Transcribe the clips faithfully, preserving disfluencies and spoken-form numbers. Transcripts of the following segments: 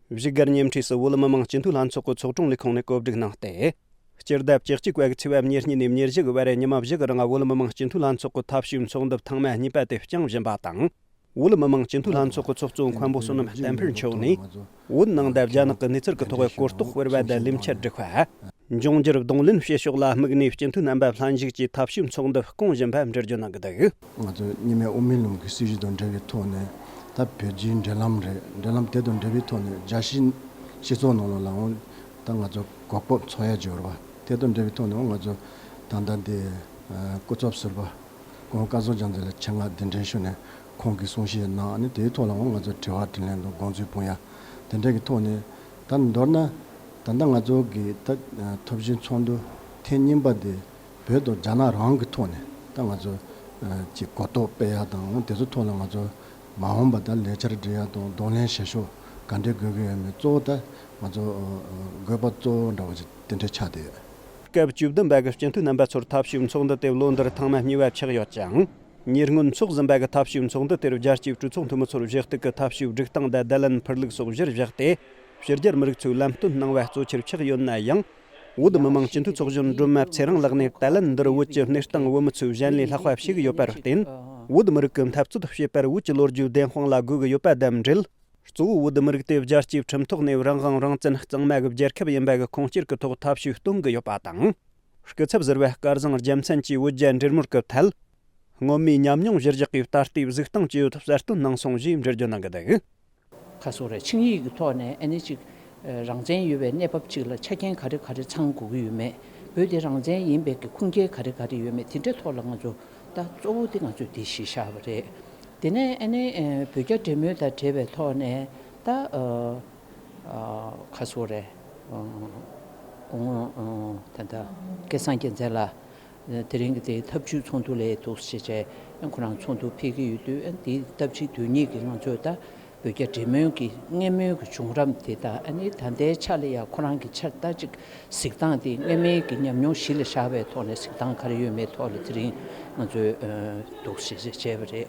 བཞུགས་སྒར་ཉེ་འཁྲིས་སུ་བོད་མི་མང་སྤྱི་འཐུས་ལྷན་ཚོགས་ཀྱི་ཚོགས་དྲུང་ལས་ཁུངས་ནས་གོ་སྒྲིག་གནང་སྟེ། སྤྱི་ཟླ་བཅུ་གཅིག་པའི་ཚེས་པ་ཉེར་གཉིས་ནས་ཉེར་བཞི་གི་བར་ཉི་མ་བཞི་གི་རིང་བོད་མི་མང་སྤྱི་འཐུས་ལྷན་ཚོགས་ཀྱི་ཐབས་ཇུས་ཚོགས་འདུ་ཐེངས་མ་གཉིས་པ་དེ་བསྐྱངས་བཞིན་པ་དང་། བོད་མི་མང་སྤྱི་འཐུས་ལྷན་ཚོགས་ཀྱི་ཚོགས་གཙོ་མཁན་པོ་བསོད་ནམས་བསྟན་འཕེལ་མཆོག་ནས། བོད་ནང་དང་རྒྱ་ནག་གི་གནས་ཚུལ་གྱི་ཐོག་གོ་རྟོགས་སྤེལ་བ་དང་ལས་འཆར་སྒྲིག་པ། འབྱུང་འགྱུར་གདོང་ལེན་བྱེད་ཕྱོགས་ལ་དམིགས་ནས་སྤྱི་འཐུས་རྣམ་པ་ལྷན་ཞུགས་ཀྱིས་ཐབས་ཇུས་ཚོགས་འདུ་སྐོང་བཞིན་པ་འགྲེལ་བརྗོད་གནང་གི་འདུག། ང་ཚོ་རྙིང་མའི་དབུ་མའི་ལམ་གྱི་སྲིད་བྱུས་དང་འབྲེལ་བའི་ཐོག་ནས། ད་བོད་རྒྱའི་འབྲེལ་ལམ་རེད། འབྲེལ་ལམ་དེ་དང་འབྲེལ་བའི་ཐོག་ནས་རྒྱལ་སྤྱིའི་སྤྱི་ཚོགས་ནང་ལོགས་ལའང་ད་ང་ཚོ་གོ་སྐབས་འཚོལ་ཡ་འབྱོར་བ་དེ་དང་འབྲེལ་བའི་ཐོག་ནས་ང་ཚོ་ད་ལྟ་འདི་སྐུ་ཚབ་ཟུར་པ་སྐུ་ངོ་སྐལ་བཟང་རྒྱལ་མཚན་ལ་ཆེད་མངགས་གདན་འདྲེན་ཞུས་ནས་ཁོང་གིས་གསུང་བཤད་གནང་། ཨ་ནི་དེའི་ཐོག་ལའང་ང་ཚོ་དྲི་བ་དྲིས་ལན་དང་དགོངས་ཚུལ་སྤུངས་ཡ་དེ་འདྲ་གི་ཐོག་ནས། ད་མདོར་ན་ད་ལྟ་ང་ཚོ་གི་ད་ཐོབ་ཞིང་ཚོགས་འདུ་ཐེངས་གཉིས་པ་དེ། བོད་དང་རྒྱ་ནག་རང་གི་ཐོག་ནས་ད་ང་ཚོ་ཨ་ཅིག་གོ་རྟོགས་སྤེལ་ཡ་དང་། དེ་ཚོ་ཐོག་ལ་ང་ཚོ་མ་འོངས་པ་ད་ལས་འཆར་སྒྲིག་ཡ་དང་གདོང་ལེན་བྱེད་ཕྱོགས་ག་འདྲས་དགོས་ཀྱི་ཡོད་མེད། གཙོ་བོ་ད་ང་ཚོ་ཨ་དགོས་པ་གཙོ་བོ་འདྲ་བོ་ཅིག་དེ་འདྲས་ཆགས་བསྡད་ཡོད། སྐབས་བཅུ་བདུན་པ་གི་སྤྱི་འཐུས་རྣམ་པ་ཚོར་ཐབས་ཇུས་ཚོགས་འདུ་དེ་ལོ་འདིར་ཐེངས་མ་གཉིས་པ་ཆགས་ཡོད་ཅིང་། ཉེ་སྔོན་ཚོགས་ཟིན་པ་གི་ཐབས་ཇུས་ཚོགས་འདུ་དེར་རྒྱལ་སྤྱིའི་གྲོས་ཚོགས་འཐུས་མི་ཚོར་གཞི་གཏུག་གི་ཐབས་ཇུས་སྒྲིག་སྟངས་དང་བརྡ་ལན་ཕུར་ལུགས་སོགས་གཞིར་བཞག་སྟེ། ཕྱི་རྒྱལ་མི་རིགས་ཚོས་ལམ་སྟོན་གནང་བ་གཙོ་ཆེར་ཆགས་ཡོད་ན་ཡང་། བོད་མི་མང་སྤྱི་འཐུས་ཚོགས་གཞོན་སྒྲོལ་མ་ཚེ་རིང་ལགས་ནས། ད་ལན་འདིར་བོད་ཀྱི་གནས་སྟངས་བོད་མི་ཚོས་གཞན་ལས་ལྷག་པ་ཞིག་ཡོད་པར་བརྟེན། བོད་མི་རིགས་ཀྱི་འཐབ་རྩོད་བྱེད་པར་བོད་ཀྱི་ལོ་རྒྱུས་བདེན་དཔང་ལ་དགོས་ཀྱི་ཡོད་པ་དང་འབྲེལ། གཙོ་བོ་བོད་མི་རིགས་དེ་རྒྱལ་སྤྱིའི་ཁྲིམས་ཐོག་ནས་རང་དབང་རང་བཙན་གཙང་མ་གི་རྒྱལ་ཁབ་ཡིན་པ་གི་ཁུངས་སྐྱེལ་གྱི་ཐོག་ཐབས་ཇུས་སྟོན་གྱི་ཡོད་པ་དང་། སྐུ་ཚབ་ཟུར་པ་སྐལ་བཟང་རྒྱལ་མཚན་གྱིས་བོད་རྒྱ་འབྲེལ་མོལ་གྱི་ཐད། སྔོན་མའི་ཉམས་མྱོང་གཞིར་བཞག་གིས་ད་ལྟའི་གཟིགས་སྟངས་ཅི་ཡོད་གསལ་སྟོན་གནང་སོང་ཞེས་འགྲེལ་བརྗོད་གནང་གི་འདུག། ཁ་སོ་རེ་ཆིངས་ཡིག་གི་ཐོག་ནས་ཨ་ནི་ཅིག་ཨ་རང་བཙན་ཡོད་པའི་གནས་བབ་ཅིག་ལ་ཆ་རྐྱེན་ག་རེ་ག་རེ་ཚང་དགོས་ཀྱི་ཡོད་མེད། བོད་དེ་རང་བཙན་ཡིན་པའི་གི་ཁུངས་སྐྱེལ་ག་རེ་ག་རེ་ཡོད་མེད་དེ་འདྲའི་ཐོག་ལ་ང་ཚོ་ད་གཙོ་བོ་དེ་ང་ཚོས་དེ་གཞི་བཞག་པ་རེད། དེ་ནས་ཨ་ནི་ཨ་བོད་རྒྱ་འབྲེལ་མོལ་དང་འབྲེལ་བའི་ཐོག་ནས་ད་ཨ་ཨ་ཁ་སོ་རེ་ཨ་སྐུ་ངོ་ཨ་ད་ལྟ་སྐལ་བཟང་རྒྱལ་མཚན་ལགས། དེ་རིང་གི་དེ་ཐབས་ཇུས་ཚོགས་འདུ་ལས་འདུག་ཞེས་བྱས་ཁོ་རང་ཚོགས་འདུ་ཕེབས་ཀྱི་ཡོད་དུས། ཨ་དེའི་སྟབས་གཅིག་དོན་གཉིས་ཀྱིས་ང་ཚོས་ད་བོད་རྒྱ་འབྲེལ་མོལ་གྱི་སྔ་མོའི་གི་བྱུང་རིམ་དེ་དང་། ཨ་ནི་ད་ལྟའི་ཆ་ལ་ཡང་ཁོ་རང་གི་ཆ་ད་ཅིག་གཟིགས་སྟངས་དེ་སྔ་མའི་གི་ཉམས་མྱོང་གཞི་ལ་བཞག་པའི་ཐོག་ནས་གཟིགས་སྟངས་ག་རེ་ཡོད་མེད་ཐོག་ལ་དེ་རིང་ང་ཚོས་ཨ་འདུག་ཞེས་བྱས་བྱས་པ་རེད།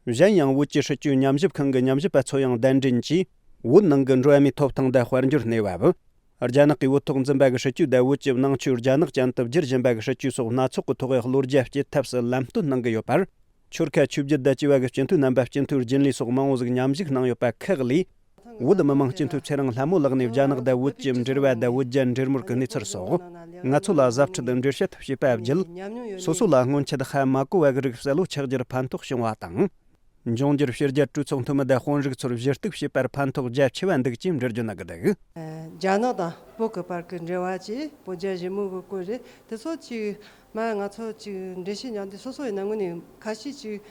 གཞན་ཡང་བོད་ཀྱི་སྲིད་བྱུས་ཉམས་ཞིབ་ཁང་གི་ཉམས་ཞིབ་པ་ཚོ་ཡང་གདན་འདྲེན་གྱིས། བོད་ནང་གི་འགྲོ་བ་མིའི་ཐོབ་ཐང་དང་དཔལ་འབྱོར་གནས་བབ། རྒྱ་ནག་གིས་བོད་ཐོག་འཛིན་པ་གི་སྲིད་བྱུས་དང་བོད་ཀྱི་ནང་ཆོས་རྒྱ་ནག་ཅན་དུ་བསྒྱུར་བཞིན་པ་གི་སྲིད་བྱུས་སོགས་སྣ་ཚོགས་ཀྱི་ཐོག་གི་བློ་རྒྱ་སྐྱེད་ཐབས་སུ་ལམ་སྟོན་གནང་གི་ཡོད་པར། ཆོལ་ཁ་ཆོས་བརྒྱུད་དང་བཅས་པ་གི་སྤྱི་འཐུས་རྣམ་པ་སྤྱི་འཐུས་རྒྱུན་ལས་སོགས་མང་བོ་ཟིག་མཉམ་ཞུགས་གནང་ཡོད་པ་ཁག་ལས། བོད་མི་མང་སྤྱི་འཐུས་ཚེ་རིང་ལྷ་མོ་ལགས་ནས་རྒྱ་ནག་དང་བོད་ཀྱི་འབྲེལ་བ་དང་བོད་རྒྱ་འབྲེལ་མོལ་གྱི་གནས་ཚུལ་སོགས། ང་ཚོ་ལ་གཟབ་ཁྲིད་འགྲེལ་བཤད་བྱས་པ་བརྒྱུད། སོ་སོ་ལ་སྔོན་ཆད་ཧ་མ་གོ་བ་གི་རིགས་གསལ་བོ་ཆགས་རྒྱུར་ཕན་ཐོགས་བྱུང་བ་དང་། འབྱུང་འགྱུར་ཕྱི་རྒྱལ་གྲོས་ཚོགས་འཐུས་མི་དང་དཔོན་རིགས་ཚོར་ཞུ་གཏུག་བྱེད་པར་ཕན་ཐོགས་རྒྱ་ཆེ་བ་འདུག་ཅེས་འགྲེལ་བརྗོད་གནང་གི་འདུག། རྒྱ་ནག་དང་བོད་ཀྱི་བར་གྱི་འབྲེལ་བ་བཅས་བོད་རྒྱ་ཞི་མོལ་གྱི་སྐོར་རེད། དེ་ཚོ་ཅིག་མ་ང་ཚོ་ཅིག་འགྲེལ་བཤད་མཉམ་དུ་སོ་སོ་ཡིན་ན་དངོས་གནས་ཁ་ཤས་ཅིག་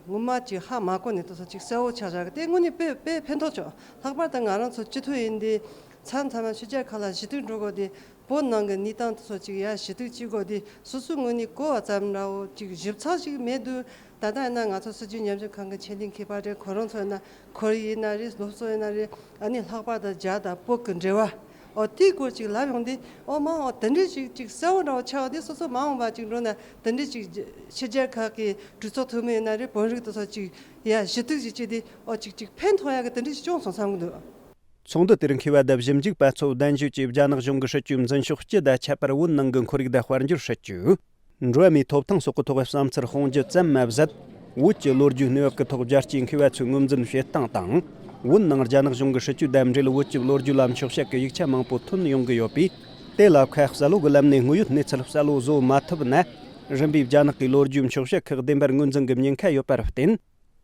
ངོ་མ་ཅིག་ཧ་མ་གོ་ནས་དེ་ཚོ་ཅིག་གསལ་བོ་ཆགས་བཞག་གི། དེ་དངོས་གནས་དཔེ་དཔེ་ཕན་ཐོགས་བྱུང་། ལྷག་པར་དུ་ང་རང་ཚོ་སྤྱི་འཐུས་ཡིན་དུས་མཚམས་མཚམས་མ་ཕྱི་རྒྱལ་ཁག་ལ་ཞུ་གཏུག་འགྲོ་དགོས་དུས། བོད་ནང་གི་གནས་སྟངས་དེ་ཚོ་ཅིག་ཡར་ཞུ་གཏུག་བྱེད་དགོས་དུས་སོ་སོའི་ངོས་ནས་གོ་བ་ཙམ་འདྲ་བོ་ཅིག་ཞིབ་ཚགས་ཤིག་མེད་དུས། ད་ལྟ་ཡིན་ན་ང་ཚོ་སྲིད་བྱུས་ཉམས་ཞིབ་ཁང་གི་ཆེད་ལས་མཁས་པ་རེད། ཁོ་རང་ཚོ་ཡིན་ན་ཁོར་ཡུག་ཡིན་ན་རེད། སློབ་གསོ་ཡིན་ན་རེད། ཨ་ནི་ལྷག་པར་དུ་རྒྱ་དང་བོད་ཀྱི་འབྲེལ་བ། ཨོ་དེའི་སྐོར་ཅིག་ལབ་ཡོང་དུས། ཨོ་མ་ཨོ་དེ་འདྲས་ཅིག་ཅིག་གསལ་བོ་འདྲ་བོ་ཆགས་དུས་སོ་སོ་མ་འོངས་པ་ཅིག་འགྲོ་ན་དེ་འདྲས་ཅིག་ཕྱི་རྒྱལ་ཁག་གི་གྲོས་ཚོགས་འཐུས་མི་ཡིན་ན་རེད། དཔོན་རིགས་དེ་ཚོ་ཅིག་ཡར་ཞུ་གཏུག་ཅིག་བྱེད་དུས་ཨོ་ཅིག་ཅིག་ཕན་ཐོགས་ཡག་གི་དེ་འདྲས་ཅིག་བྱུང་སོང་བསམ་གི་འདུག། ཚོགས་འདུ་དེར་མཁས་པ་དང་ཞིབ་འཇུག་པ་ཚོ་གདན་ཞུས་ཀྱིས་རྒྱ་ནག་གཞུང་གི་སྲིད་བྱུས་འཛིན་ཕྱོགས་སྤྱི་དང་ཁྱད་པར་བོད་ནང་གི་ཁོར་ཡུག་དང་དཔལ་འབྱོར་སྲིད་བྱུས། འགྲོ་བ་མིའི་ཐོབ་ཐང་སོགས་ཀྱི་ཐོག་བསམ་ཚུལ་དཔུང་སྒྱུར་ཙམ་མ་ཟད། བོད་ཀྱི་ལོ་རྒྱུས་གནས་བབ་ཀྱི་ཐོག་རྒྱལ་སྤྱིའི་མཁས་པ་ཚོས་ངོས་འཛིན་བྱེད་སྟངས་དང་། བོད་ནང་རྒྱ་ནག་གཞུང་གི་སྲིད་བྱུས་དང་འབྲེལ་བོད་ཀྱི་ལོ་རྒྱུས་ལ་འཁྱོག་བཤད་ཀྱི་ཡིག་ཆ་མང་པོ་ཐོན་ཡོང་གི་ཡོད་པས། དེ་ལ་ཁ་གསལ་བོ་གི་ལམ་ནས་དངོས་ཡོད་གནས་ཚུལ་གསལ་བོ་བཟོ་མ་ཐུབ་ན། རིམ་པས་རྒྱ་ནག་གི་ལོ་རྒྱུས་འཁྱོག་བཤད་ཁག་བདེན་པར་ངོས་འཛིན་གྱི་ཉེན་ཁ་ཡོད་པར་བརྟེན།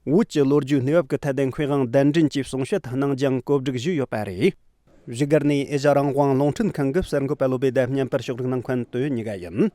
བོད་ཀྱི་ལོ་རྒྱུས་གནས་བབ་ཀྱི་ཐད་དུ་མཁས་དབང་གདན་འདྲེན་གྱིས་གསུང་བཤད་གནང་རྒྱུའང་གོ་སྒྲིག་ཞུས་ཡོད་པ་རེད། བཞུགས་སྒར་ནས་ཨེ་ཤ་རང་དབང་རླུང་འཕྲིན་ཁང་གི་གསར་འགོད་པ་བློ་བྷེ་དང་བརྙན་པར་ཕྱོགས་སྒྲིག་གནང་མཁན་དོན་གཉིས་ཀ་ཡིན།